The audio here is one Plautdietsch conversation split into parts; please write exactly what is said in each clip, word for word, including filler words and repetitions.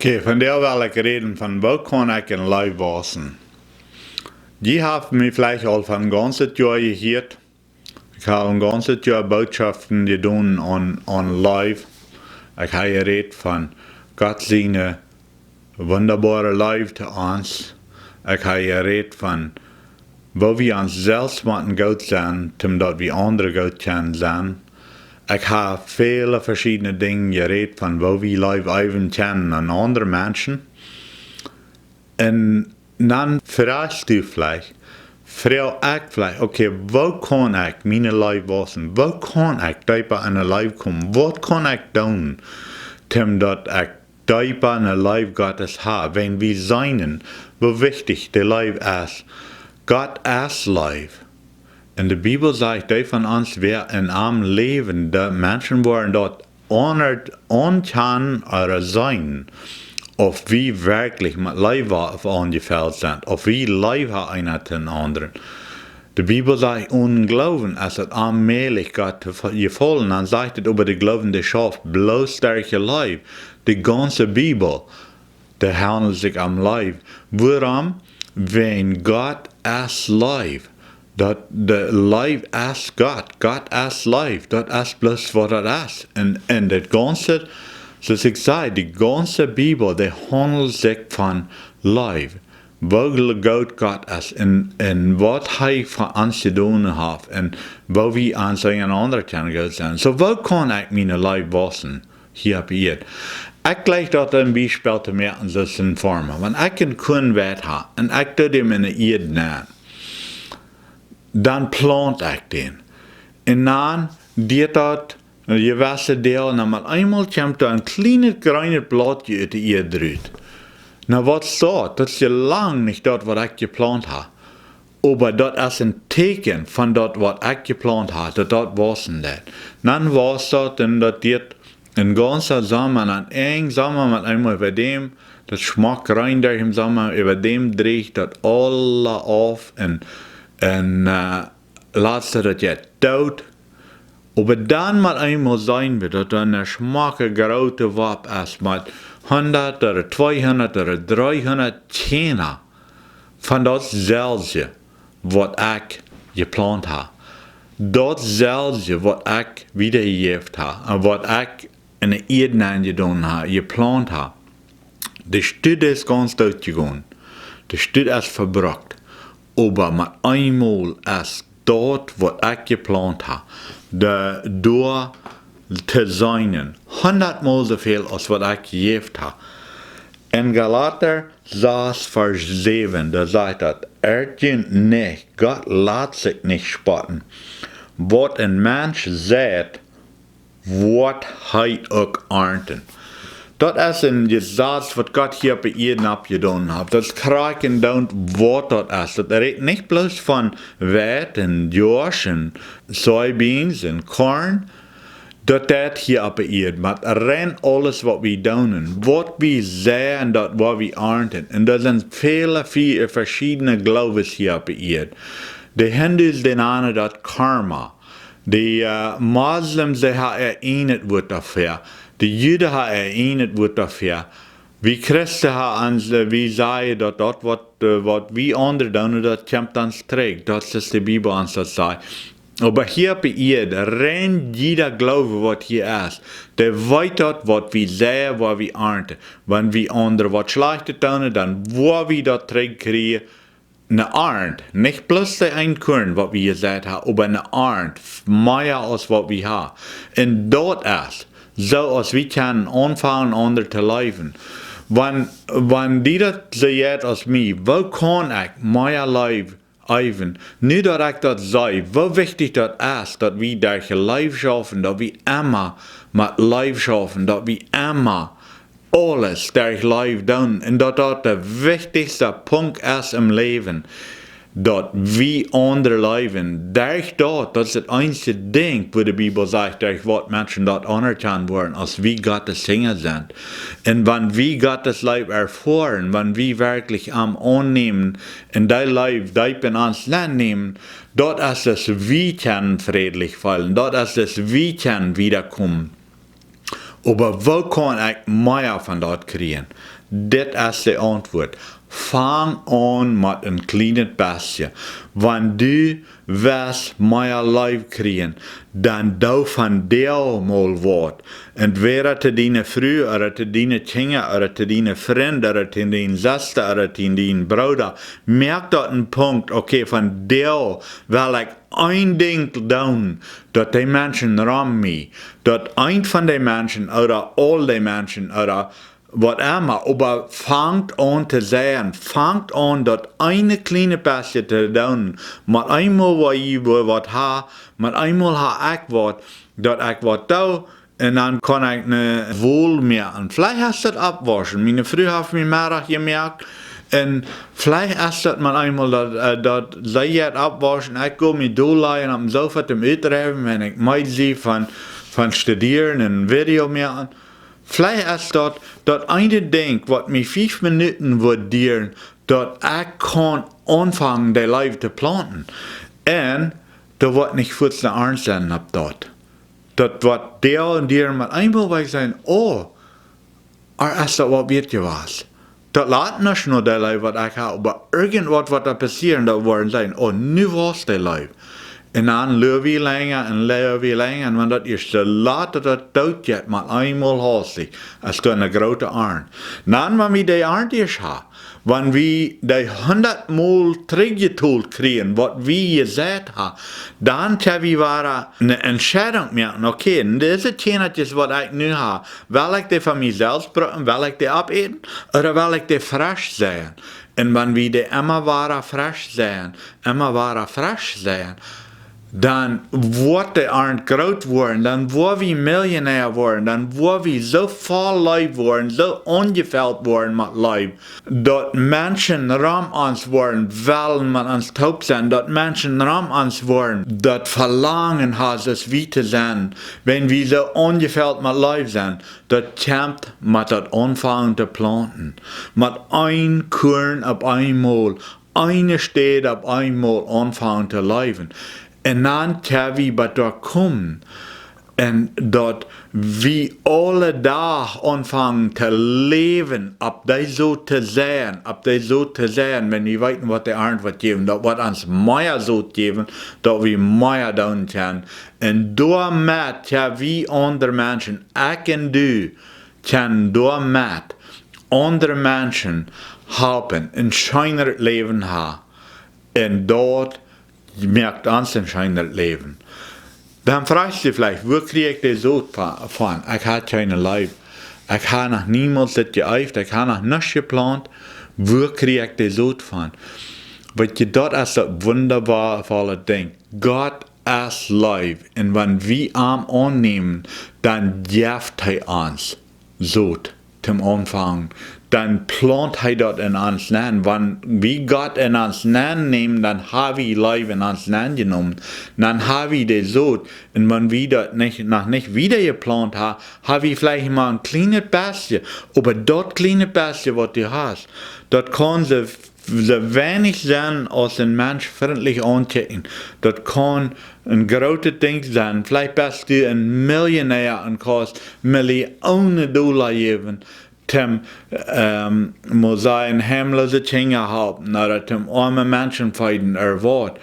Okay, vondoag well ekj räden von woo kaun ekj en Leew wausen. Jie haben mie veleicht aul von gaunzet Joa jehieet. Ekj hab en gaunzet Joa Bootschoften jedonen aun, aun Leew. Ekj hab jerät von Gott siene wundaboare Leew to ons. Ekj hab jerät von woo wie ons selfst motten goot sennen, om daut wie aundre goot kjennen sennen. Ekj hab väle veschiedne Dinja jerät von woo wie Leew eewen kjennen aun aundre Menschen. Un dan froagst du veleicht, froag ekj veleicht, okay, woo kaun ekj miene Leew wausen? Woo kaun ekj deepa en de Leew komen? Waut kaun ekj doonen, om daut ekj deepa en de Leew Gottes hab? Wan wie seenen, woo wichtich de Leew es. Gott es Leew. Un de Bibel sajcht, dee von ons, wäa en am läwen, de Menschen woaren daut aundret aunkaun ooda seenen, auf wie werkjlich met Leew aunjefelt sent, auf wie Leew haben eena dän aundren. De Bibel sajcht, onen Gloowen es et onmäajlich, Gott to jefaulen. Dan sajcht et, oba de Gloowen, dee schauft bloos derch de Leew. De gaunze Bibel, dee haundelt sikj om Leew. Wuarom? Wan Gott es Leew. Daut de Leew es Gott. Gott es Leew. Daut es bloos waut daut es. Un, un daut gaunze, soo aus ekj säd, de gaunze Bibel, dee haundelt sikj von Leew. Woo goot Gott es un, un waut hee fa ons jedonen haft un woo wie ons eent dän aundren kjennen goot sennen. Soo, woo kaun ekj miene Leew wausen hia opp Ieed? Ekj jlikj daut een Biespel to moaken, soo aus een Foarma. Wan ekj een Kuarn weit hab un ekj doo dän en de Ieed nenn, dan plaunt ekj dän. Un dan diet daut een jewesse Deel, un dan met eemol kjemt doa een kjlienet jreenet Blautje ut de Ieed rut. Nu, waut es daut? Daut es je lang nich daut waut ekj jeplaunt hab. Oba daut es een Tieekjen von daut waut ekj jeplaunt hab, daut daut wausen deit. Dan waust daut un daut diet een gaunza Somma, un aun een Somma met eemol äwa däm, daut schmock jreen derch dän Somma, äwa däm drieecht daut aula auf un, un, äh, latste daut jeit doot. Oba dan met eemol seenen wie daut doa een schmocka groote Wap es met hundat ooda tweehundat ooda dreehundat Kjarna von daut selwje waut ekj jeplaunt hab. Daut selwje waut ekj wiedajejäft hab un waut ekj en de Ieed nenjedonen hab, jeplaunt hab. De Stot es gaunz doot jegonen. De Stot es vebrukt. Oba met eemol es daut waut ekj jeplaunt hab, de, doa to seenen, hundat mol soo väl aus waut ekj jejäft hab. En Galata sas Varsch säwen, doa sajcht daut: Errjt junt nich, Gott lat sikj nich spotten. Waut een Mensch seit, woat hee uk arnten. Daut es een Jesaz waut Gott hia opp de Ieed aufjedonen haft. Daut es krakjt endoont waut daut es. Daut rät nich bloos von Weit un Joasch un Sojabeans un Kuarn. Daut deit hia opp de Ieed, oba rein aules waut wie doonen, waut wie seien, daut woa wie arnten. Un doa sent väle, väle veschiedne Gloowes hia opp de Ieed. De Hindus, dee nanen daut Karma. De, äh, Moslems, dee haben äa ieejnet Wuat doafäa. De Juden haben äa ieejnet Wuat doafäa. Wie Christen haben ons, äh, wie sajen daut, daut waut, äh, waut wie aundre doonen, daut kjemt ons trigj. Daut es de Bibel ons daut sajcht. Oba hia opp de Ieed, rein jieda Gloowe waut hia es, dee weet daut waut wie seien, woa wie arnten. Wan wie aundre waut Schlajchtet doonen, dan woa wie daut trigj kjrieen. Ne Arnt, nich bloos de een Kuarn waut wie jeseit haben, oba ne Arnt, mea aus waut wie haben. Un daut es, soo aus wie kjennen aunfangen aundre to leewen. Wan, wan die daut soo jeit aus mie, woo kaun ekj mea Leew eewen? Nu daut ekj daut see, woo wichtich daut es, daut wie derch Leew schaufen, daut wie emma met Leew schaufen, daut wie emma aules derch Leew doonen. Un daut daut de wichtichste Punkt es em Läwen, daut wie aundre leewen. Derch daut, daut es daut eensje Dinkj, wua de Bibel sajcht, derch waut Menschen daut aunerkjanen woaren, aus wie Gottes Kjinja sent. Un wan wie Gottes Leew erfoaren, wan wie werkjlich am aunnämen un dee Leew deep en ons nenämen, daut es, daut wie kjennen frädlich feelen, daut es, daut wie kjennen wiedakomen. Oba woo kaun ekj mea von daut kjrieen? Dit es de Auntwuat. Fang aun met een kjlienet bestje. Wan du west mea Leew kjrieen, dan doo von däm mol waut. Entwäda to diene Fru, ooda to diene Kjinja, ooda to diene Frind, ooda to diene Sesta, ooda to dienen Brooda. Moak daut een Punkt, okay, von däm well ekj een Dinkj doonen, daut de Menschen rom mie, daut een von de Menschen, ooda aul de Menschen, ooda waut emma, oba fangt aun to sennen, fangt aun daut eene kjliene bestje to doonen, mau eemol woa jie woa waut ha, mau eemol ha ekj waut, daut ekj waut doo, un dan kaun ekj ne Wol moaken. Veleicht es daut aufwauschen. Miene Fru haft mie Meddach jemoakt. Un veleicht es daut mau eemol daut, äh, daut see jeit aufwauschen. Ekj go mie dollajen opp dän Sofa toom utdreiwen, wan ekj meed sie von, von studieren un Video moaken. Veleicht es daut, daut eene Dinkj, waut mie fief Minuten woat dieren, daut ekj kaun aunfangen, de Leew to plaunten. Un doa woat nich fuaz ne Arnt sennen opp daut. Daut woat däa un däa mau eemol bie sennen, oh, ooda es daut waut wieet jewast? Daut lat nich no de Leew waut ekj ha, oba irjentwaut woat doa passieren, daut woaren sennen, oh, nu wast de Leew. Un dan läw wie lenja un läw wie lenja, un wan daut ieescht soo lat daut daut doot jeit, mau eemol haustich, es doa ne groote Arnt. Dan, wan wie de Arnt ieescht ha, wan wie de hundat Mol trigjjetolt kjrieen, waut wie jeseit ha, dan kjenn wie wada ne Entscheidunk moaken. Okay, un dise Kjinja waut ekj nu ha, well ekj dee fa mie selfst brucken, well ekj dee oppäten, ooda well ekj dee fresch seien? Un wan wie dee emma wada fresch seien, emma wada fresch seien, dan woat de Arnt groot woaren, dan woa wie Millionär woaren, dan woa wie soo voll Leew woaren, soo aunjefelt woaren met Leew, daut Menschen rom ons woaren wellen met ons toop sennen, daut Menschen rom ons woaren daut Velangen ha, soo aus wie to sennen, wan wie soo aunjefelt met Leew sennen. Daut kjemt met daut aunfangen to plaunten. Met een Kuarn opp eemol, eene Städ opp eemol aunfangen to läwen. Un dan kjenn wie bat doa komen. Un daut wie aule Dach aunfangen to läwen, opp dee Sot to sennen, opp dee Sot to sennen, wan wie weeten waut de Arnt woat jäwen, daut woat ons mea Sot jäwen, daut wie mea doonen kjennen. Un doamet kjenn wie aundre Menschen, ekj un du, kjennen doamet aundre Menschen halpen een scheenret Läwen ha. Un daut moakt ons een scheenret Läwen. Dan froag jie veleicht, wua kjrie ekj de Sot fa-, von? Ekj ha kjeene Leew. Ekj ha noch niemols dit jeeeft. Ekj ha noch nuscht jeplaunt. Wua kjrie ekj de Sot von? Weetst du, daut es daut wundabolle Dinkj. Gott es Leew. Un wan wie am aunnämen, dan jeft hee ons Sot toom aunfangen. Dan plaunt hee daut en ons nenn. Wan wie Gott en ons nenn nämen, dan ha wie Leew en ons nenn jenomen. Dan ha wie de Sot. Un wan wie daut nich, noch nich wieda jeplaunt ha, ha wie veleicht mau een kjlienet bestje. Oba daut kjliene bestje waut du hast, daut kaun soo, soo weinich sennen aus een Mensch frintlich aunkjikjen. Daut kaun een grootet Dinkj sennen. Veleicht best du een Millionär un kaust Millionen Dolla jäwen, toom, ähm, mott sennen, heimloose Kjinja halpen, ooda toom oame Menschen feeden, ooda waut.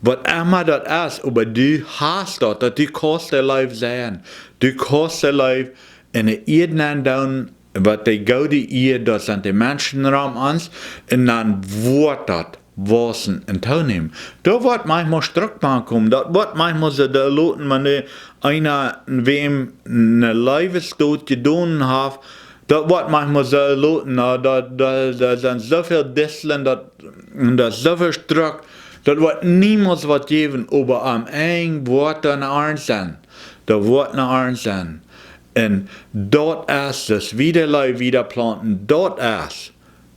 Waut emma daut es, oba du hast daut, daut du kaust de Leew sennen. Du kaust de Leew en de Ieed nenn doonen, waut de Gott jeft, daut sent de Menschen rom ons, un dan woat daut wausen un toonämen. Doa woat maunchmol Struck mank komen, daut woat maunchmol soo de loten, wan de eena wäm ne Leewesdot jedonen haft, daut woat maunchmol soo loten, na, daut, daut, daut sent sooväl Distlen, daut, un daut sooväl Struck, daut woat niemols waut jäwen, oba aum Enj woat doa ne Arnt sennen. Doa woat ne Arnt sennen. Un daut es, daut wie de Leew wieda plaunten, daut es,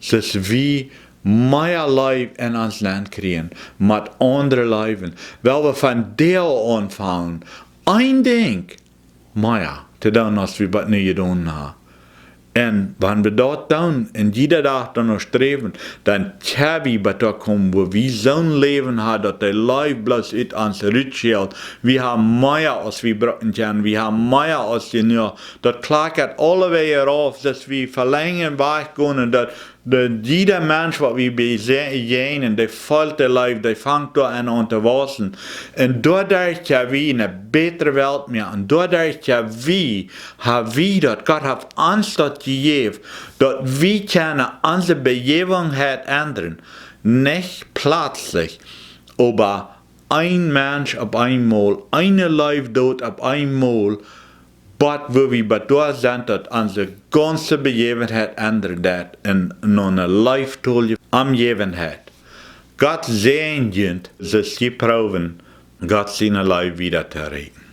daut wie mea Leew en ons Lent kjrieen, met aundre Leewen. Well wie von doa aunfangen, een Dinkj mea to doonen aus wie waut nu jedonen ha. Un wan wie daut doonen un jieda Dach doano sträwen, dan kjenn wie bat doa komen, wua wie soon Läwen haben, daut de Leew bloos ut ons rutschelt. Wie haben mea aus wie brucken kjennen, wie haben mea aus jenuach. Daut klakjat aulewäajen rauf, daut wie velenjen wajchgonen, daut de, jieda Mensch, waut wie beseenen, dee feelt de Leew, dee fangt doa aun, aun to wausen. Un doaderch kjenn wie eene bätre Welt moaken. Un doaderch kjenn wie, ha wie daut, Gott haft ons daut jejäft, daut wie kjennen onse Bejäwenheit endren. Nich plötzlich, oba een Mensch opp eemol, eene Leew doot opp eemol, bat wua wie bat doa sent, daut onse gaunze Bejäwenheit endren deit un no eene leeftolje Omjäwenheit. Gott säajent junt, soo jie proowen, Gott siene Leew wieda to rieekjen.